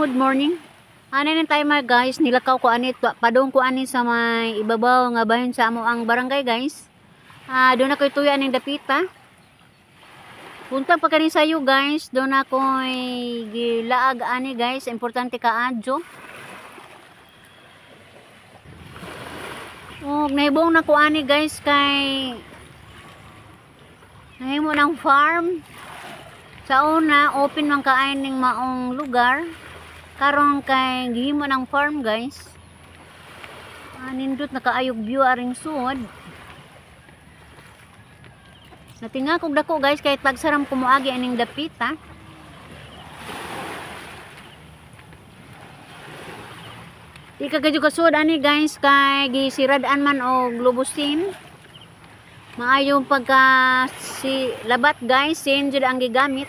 Good morning. Ano na tayo mga guys, nilakaw ko ani padung ko ani sa may ibabaw nga bahin sa amo ang barangay, guys. Doon ako tuyo aning dapita. Punta pa kani sayo, guys, doon ako gilaag ani, guys, importante kaadyo. Og nahibong na ko ani, guys, kay nahimo ng farm. Sa una, open man kaay ning maong lugar. Karon kay gihimo ng farm, guys. Nindot na kaayog view aring suod. Natinga kog dako, guys, kay tagsaram kumuagi aning dapita. Di ka gadyo kasuod ani, guys, kay gisirad-an man og lubusin. Maayong pagka si labat, guys, sin jud ang gigamit.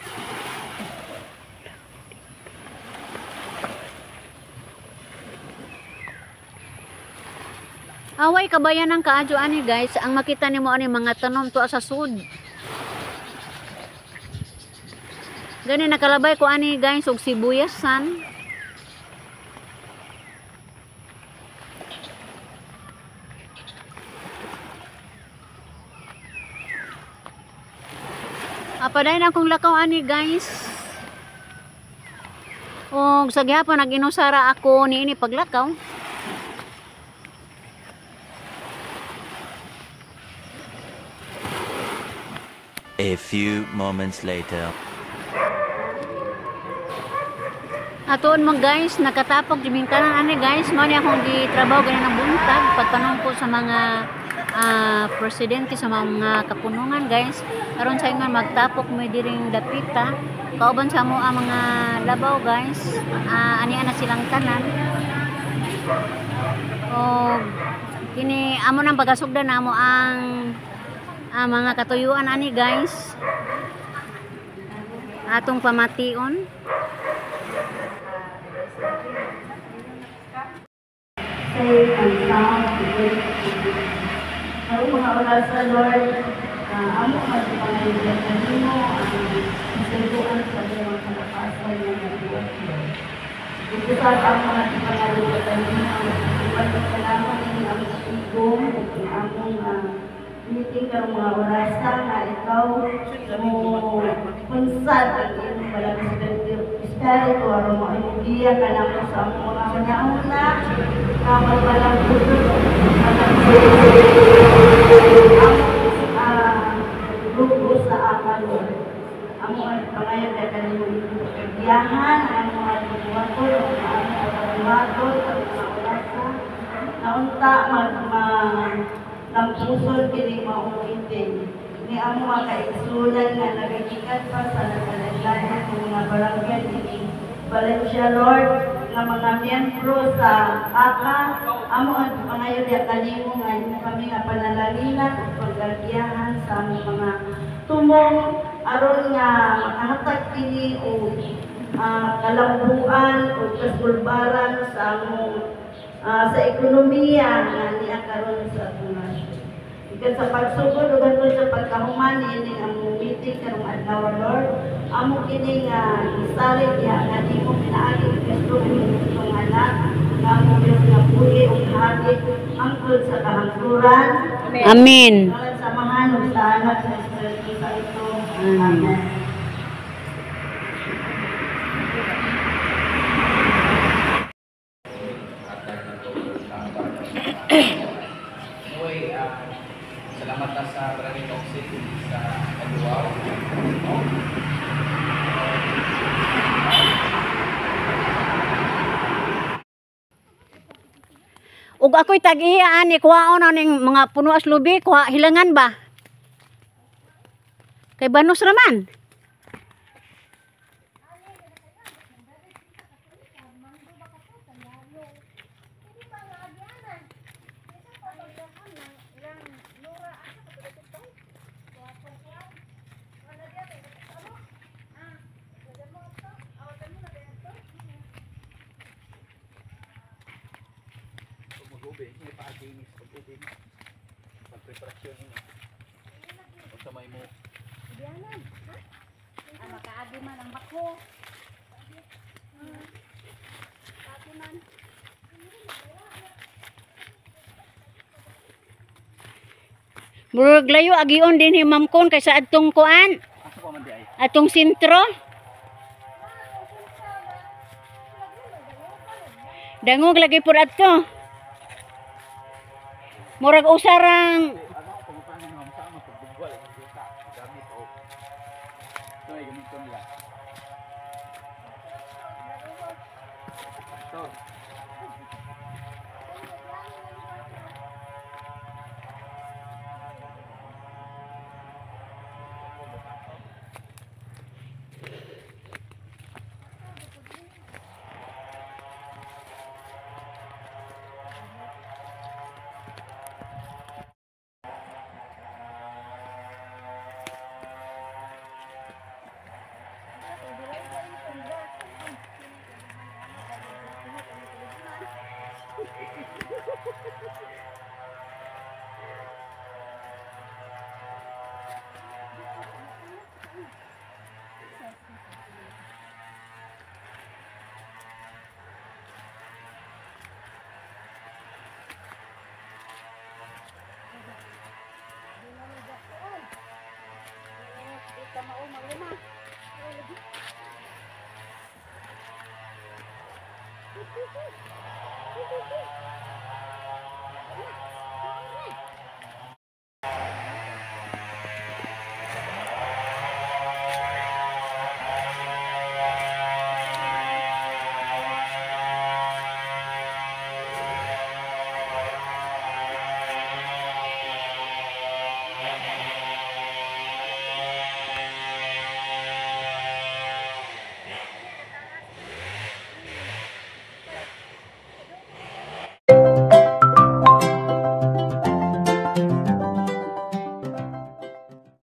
Away kabayan ang kaadyo ani, guys, ang makita nimo ani mga tanom tuwa sa sud. Gani nakalabay ko ani, guys, og sibuyasan. Padayon akong lakaw ani, guys. Og sa gihapon nag-inusara ako niini paglakaw. A few moments later. Atuon mo, guys, nakatapok di bingkanan ani, guys. Mao ni akong gitrabaho ganin ang buntag pagpanong ko sa mga presidente sa mga kapunungan, guys. Aron sa ingon magtapok mo diring dapita. Kauban sa mo ang mga labaw, guys. Ani na silang tanan. Og kini amo nang pagasugdan namo ang mga katuyuan ani, guys. Atong pamation. Safe and sound. Karon mga orasa, Lord, amo ang pangayudan nimo ang kasayuan sa iyong kalakasan nga nabuhat, Lord. Ipusat ang mga pangayudan nimo ang pagpasalamat ini ang tigom ug ang among meeting karong mga orasa nga ikaw mo punsad ang iyong balang espiritu aron mo imugiya ka namo sa among mga una-una nga magbalang puso ang grupo sa aka, Lord. Amo ang pangayon kay kanimo giyahan ang mga buhaton o ang mga buhaton ang mga orasa naunta lampuson kini maong meeting ni ang mga kaigsunan nga nagagikan pa sa nagkalaglanan ng mga barangay ni Valencia, Lord, nga mga miyembro sa AKA. Amo ang pangayo diya kanimo nga imo kami nga panalanginan ug paggagiyahan sa among mga tumong aron nga makahatag kini og kalambuan ug kasulbaran sa among sa ekonomiya nga niya karon sa atong nasyon. Ikan sa pagsugod ug hangtod sa pagkahuman niining among meeting karong adlaw, Lord, amo kini nga gisalig diha kanimo pinaagi ni Kristo imong anak nga among Dios nga buhi ug hari hangtod sa kahangturan. Amen. Ngalan sa Amahan ug sa Anak sa Espiritu Santo. Amen. Anyway, salamat na sa Barangay Toxic sa Aluaw. No? Ug ako'y tag-iya ani kuhaon na ning mga puno as lubi, kuha hilangan ba? Kay banos raman. Pag mag-ubi, hindi pa aginis pag-ubi. Pag-preparasyon ini. Pag sa may mo. Makaagi man ang bako. Murag layo agion din hi Ma'am Kon kaysa adtong kuan, Asa pa man di ay? atong sentro. Dangog lagi pud adto. Murag usarang Ano ang pangutana ng mga sama pagbugwal ang duta gamit og ito ay gamiton nila. Ito.